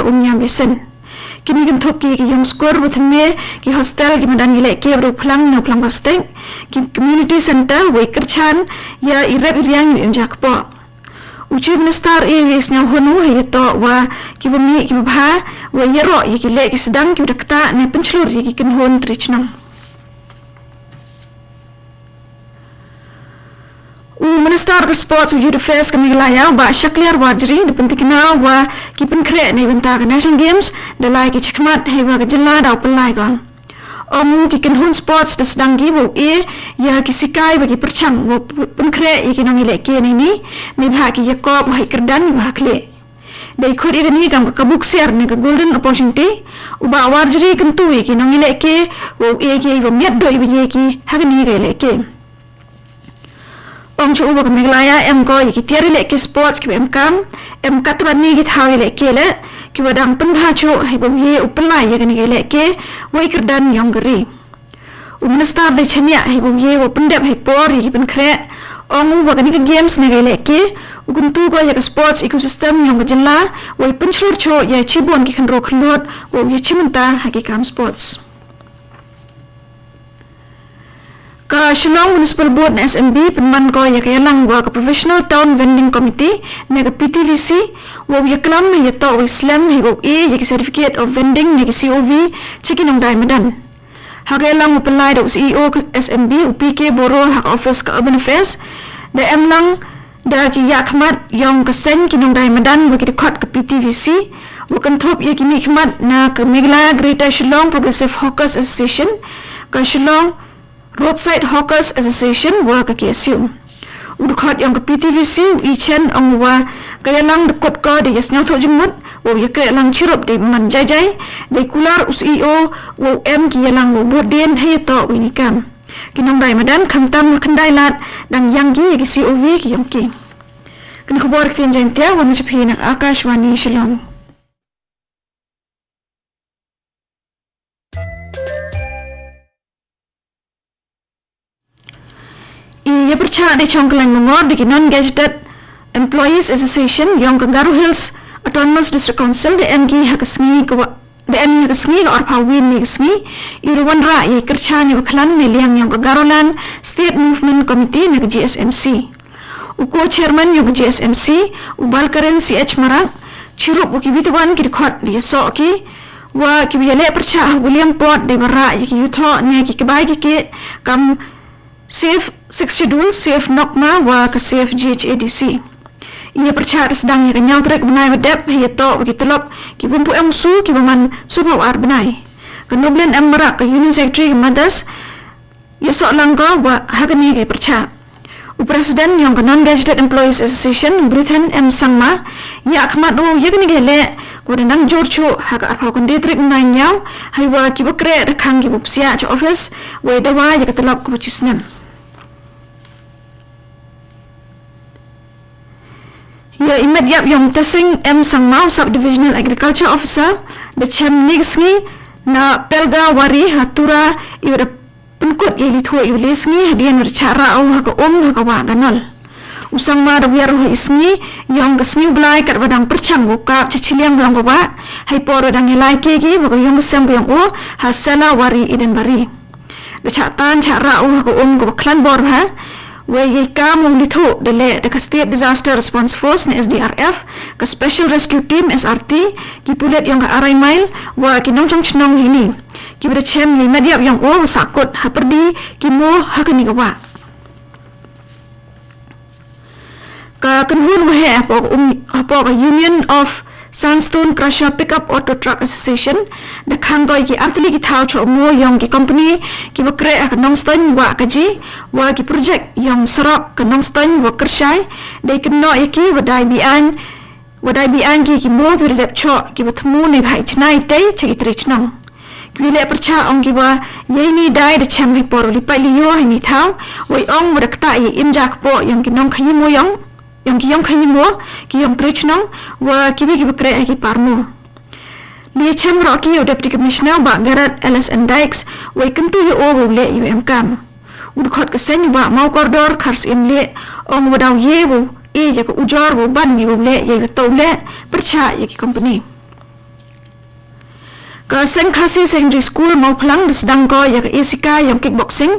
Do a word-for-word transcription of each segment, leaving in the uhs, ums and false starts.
Umïam Basin. Kini kynthup ki ki yung skur wa thymme, ki hostel, ki madan yalehke wa da u phlang na u phlang plastik, ki community centre, wei kyrchan ya i rep i riang iwa em jakpoh. U Chief Minister e wa sñiawhun u heiyatoh wa kiwa mih kiwa bha, wa yaroh ya ki leh ki sdang kiwa da ktah ne pynchlur ya ki kynhun tre chnong. U Minister ka Sports wa Youth Affairs ka Meghalaya, u Bah Shakliar Warjri, da pyntikna u wa ki pynkhreh neibynta ka National Games da lai ki chakhmat heiwa ka jylla daw pynlai ko. Ong u ki kynhun sports da sdang ki wow e ya ki sikai wa ki pyrchang wow pynkhreh ya ki nongyalehke neini, neibhah ki yakop wa hei kyrdan wa ha khlieh. Dei khut ya kani kam ka kabu ksiar ne ka golden opportunity, u Bah Warjri kyntu ya ki nongyalehke wow e ki wa miat dooh iwa ye ki ha kani ka yalehke. Ong chooh u wa ka Meghalaya em ko ya ki tiar yalehke sports kiwa emkaam, em katwa ni ki thaw yalehke leh, kiwa dang pynbha chooh heiwow ye u pynlai ya kani ka yalehke wei kyrdan yong ka ri. U Minister dei chaniah heiwow ye wow pyndep heipor ya ki pynkhreh, ong u wa kani ka games ne ka yalehke u kyntu ko ya ka sports ecosystem yong ka jylla, wei pynchlur chooh ya chiboon ki khynroo khyllood wow yachimbynta ha ki kaam sports. Ka Shillong Municipal Board ne S M B pynman ko ya ka yalang wa ka Professional Town Vending Committee ne ka P T V C, wow yaklam heiyatoh wei slem heiwow e ya ki Certificate of Vending ne ki C O V cha ki nongdai madan. Ha ka yalang wa pynlai da u C E O ka S M B, u P K Boro, ha ka office ka Urban Affairs, da emlang da ki yahkhmat yong ka seiñ ki nongdai madan wa ki dkhot ka P T V C, wa kynthup ya ki mihkhmat na ka Meghalaya Greater Shillong Progressive Hawkers Association, ka Shillong Roadside Hawkers Association wa ka K S U. U dkhot yong ka P T V C, u E Chen, ong u wa ka yalang da kut ko da yasñiawthooh jingmut wow yakrehlang chirup deiwa man jaijai, dei kular u C E O wow em ki yalang wow booddien heiyatoh wa ini i kaam. Ki nongdai madan khamtam ha khyndai lad dang yang ki ya ki C O V ki yong ki. Kani ka khubor ktien Jaiñtia wan cha phi na ka Akashvani Shillong. I yapyrchah dei chong ka lain mongor da ki Non-Gazetted Employees Association yong ka Garo Hills Autonomous District Council da em ki ha ka sngi kawa, da em ki ha ka sngi ka arphaw wi ynne ka sngi, iwa da wanrah yei kyrchaan iwa khlan neiliang yong ka Garoland State Movement Committee ne ka G S M C. U co-chairman yong ka G S M C, u Balkaren C H Marak, chirup wa kiwi tawon ki dkhot da yasoh ki wa kiwa yaleh pyrchah ha William Port deiwa rah ya ki yuthoh ne ki kbai ki kieh kam Save Sixth Schedule, Save Nokma wa ka Save G H A D C. I yapyrchah da sdang ya ka ynñiaw tarik u bnai wa dep heiyatoh wa ki tulop kiwa ympu em u su kiwa man soophaw ar bnai. Ka Nublin M Marak, ka Union Secretary ka Mothers, yasohlang ko wa ha kani ka yapyrchah. U President yong ka Non-Gazetted Employees Association, Brithen M Sangma, yahkhmat u ya kani ka yaleh kawa da nang joor chooh ha ka arphaw khyndai tarik u bnai ynñiaw, heiwa kiwa kreh da khang ki wow psiah cha office wei dawa ya ka tulop kawa chisnem. Ya i metyap yong Tasing M Sangma, u Sub-Divisional Agriculture Officer, da chem ynne ka sngi na Pelga Wari ha Tura, iwa da pynkut yei lythoh iwa le sngi hadien wa da chah rah u ha ka um ha ka wah Ganol. U Sangma da wiar u ha i sngi yong ka sngi u Blai katwa dang pyrchang wow kap cha chiliang yong ka wah, heipor wa dang yalai ke ki wa ka yung ka sem yong u ha Sela Wari Edenbari. Da chah tan chah rah u ha ka um kawa khlan bor bha, wei yei kaam wow lythoh da leh da ka State Disaster Response Force ne S D R F, ka Special Rescue Team, S R T, ki pulit yong ka Arai Mile wa ki nongchong chnong heini, kiwa da chem yei metyap yong u wa sahkut hapyrdi ki moo ha kani ka wah. Ka kynhun waheh hapoh ka um, hapoh ka Union of Sandstone Crusher Pickup Auto Truck Association da khang ko ya ki artylli ki thaw choh moo yong ki company kiwa kreh ha ka Nongstoiñ Wah Kaji wa ki project yong sarok ka Nongstoiñ wa Kyrshai, dei kynnoh ya ki wa dai be-aiñ, wa dai be-aiñ ki ki moo kiwa da dep choh kiwa thmu neibhah i chna i tei cha ki tre chnong. Kiwa yaleh pyrchah ong ki wa yeini dai da chem heipor wa li pait li yoo heini i thaw, wei ong wa da ktah yei im jakpoh yong ki nongkhayi moo yong, yong ki yong khayi moo, ki yong tre chnong, wa kiwi kiwa kreh ha ki par moo. Li yachem roh ki ya u Deputy Commissioner Bah Garod L S N Dykes, wei kyntu ya u wow leh yeiwa emkaam. U dkhot ka seiñ Bah Mawkordor Kharsyiemlieh, ong wa daw ye wow e ya ka ujor wow ban yeiwa leh yeiwa toh leh pyrchah ya ki company. Ka Seng Khasi Secondary School Mawphlang da sdang ko ya ka esikai yong kickboxing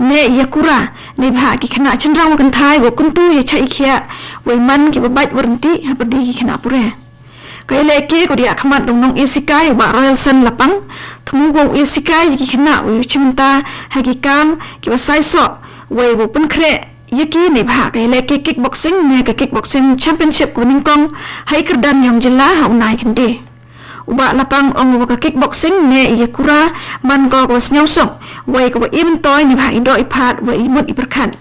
ne ya kura neibhah ki khynnah chynrang wa kynthai wow kyntu ya chait i khiah wei man kiwa bait wa ryntih hapyrdi ki khynnah puræ. Ka yalehke kawa da yahkhmat da u nong esikai u Bah Royalson Lapang, thmu ko wow esikai ya ki khynnah wow chimbynta ha ki kaam kiwa saisoh wei wow pynkhreh ya ki neibhah ka yalehke kickboxing ne ka Kickboxing Championship kawa nyngkong hei kyrdan yong jylla ha u Naikhynde. U Bah Lapang ong u wa ka kickboxing ne ya kura man ko kawa sñiawsuk wei kawa e myntoi neibhah i doh i phad wa i mut i pyrkhat.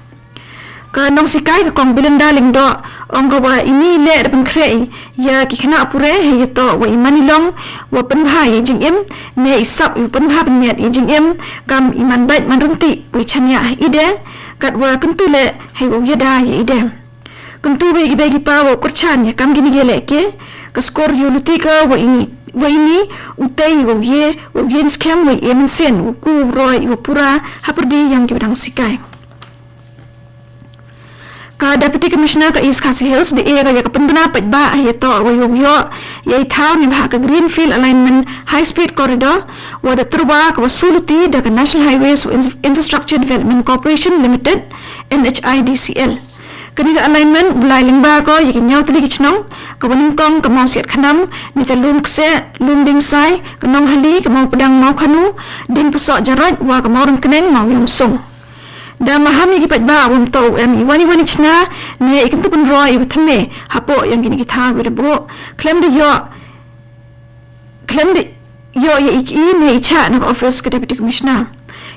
Ka nongsikai ka Kong Belinda Lyngdoh ong ko wa ini leh da pynkhreh i ya ki khynnah puræ heiyatoh wa i man i long wa pynbha yei jingim ne i sap iwa pynbha pynmiat yei jingim kam i man bait man ryntih wei chaniah ha i de, katwa kyntu leh hei wow yada ya i de. Kyntu wei ki bei ki pa wow kyrchaan ya kam kini ki yalehke, ka skur yooluti ko wa ini utæ wow ye, wow ye skhem wei e mynsien wow ku wow roi iwa pura hapyrdi yong kiwa dang sikai. Ka Deputy Commissioner ka East Khasi Hills da e ko ya ka pynbna paidbah heiyatoh wa yow yoh yei thaw neibhah ka Greenfield Alignment High Speed Corridor wa da tyrwa kawa su luti da ka National Highways Infrastructure Development Corporation Limited, N H I D C L. Kani ka alignment u lai lyngba ko ya ki ynñiaw tylli ki chnong, kawa nyngkong ka Mawsiat Khnam, neitæ Loom Kseh, Loom Dingsai, ka Nonghali, ka Mawpdang Mawkhanu, Diengpasoh Jaroit wa ka Mawryngkneng Mawiamsung. Da maham ya ki paidbah wa ymtoh u em iwon iwon i chna ne i kyntu pynroi iwa thymme hapoh yong kini ki thaw iwa da booh khlem da yoh khlem da yoh ya i ki ne i chah na ka office ka Deputy Commissioner.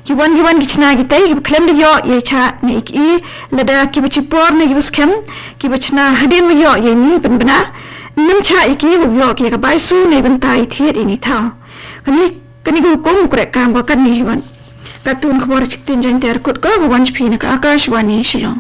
Kiwon kiwon ki chna kitæ kiwa khlem da yoh yei chah ne i ki, lada kiwa chipor ne kiwa skhem, kiwa chna hadien wa yoh yeini pynbna, ym chah ya ki wow yoh ki ya ka baisu neibynta i thied ini i thaw. Kani ka hukum u krehkaam ko katni hi. Kattu na khubor ha ktien Jaiñtia kut ko kawa wan cha phi na ka Akashvani Shillong.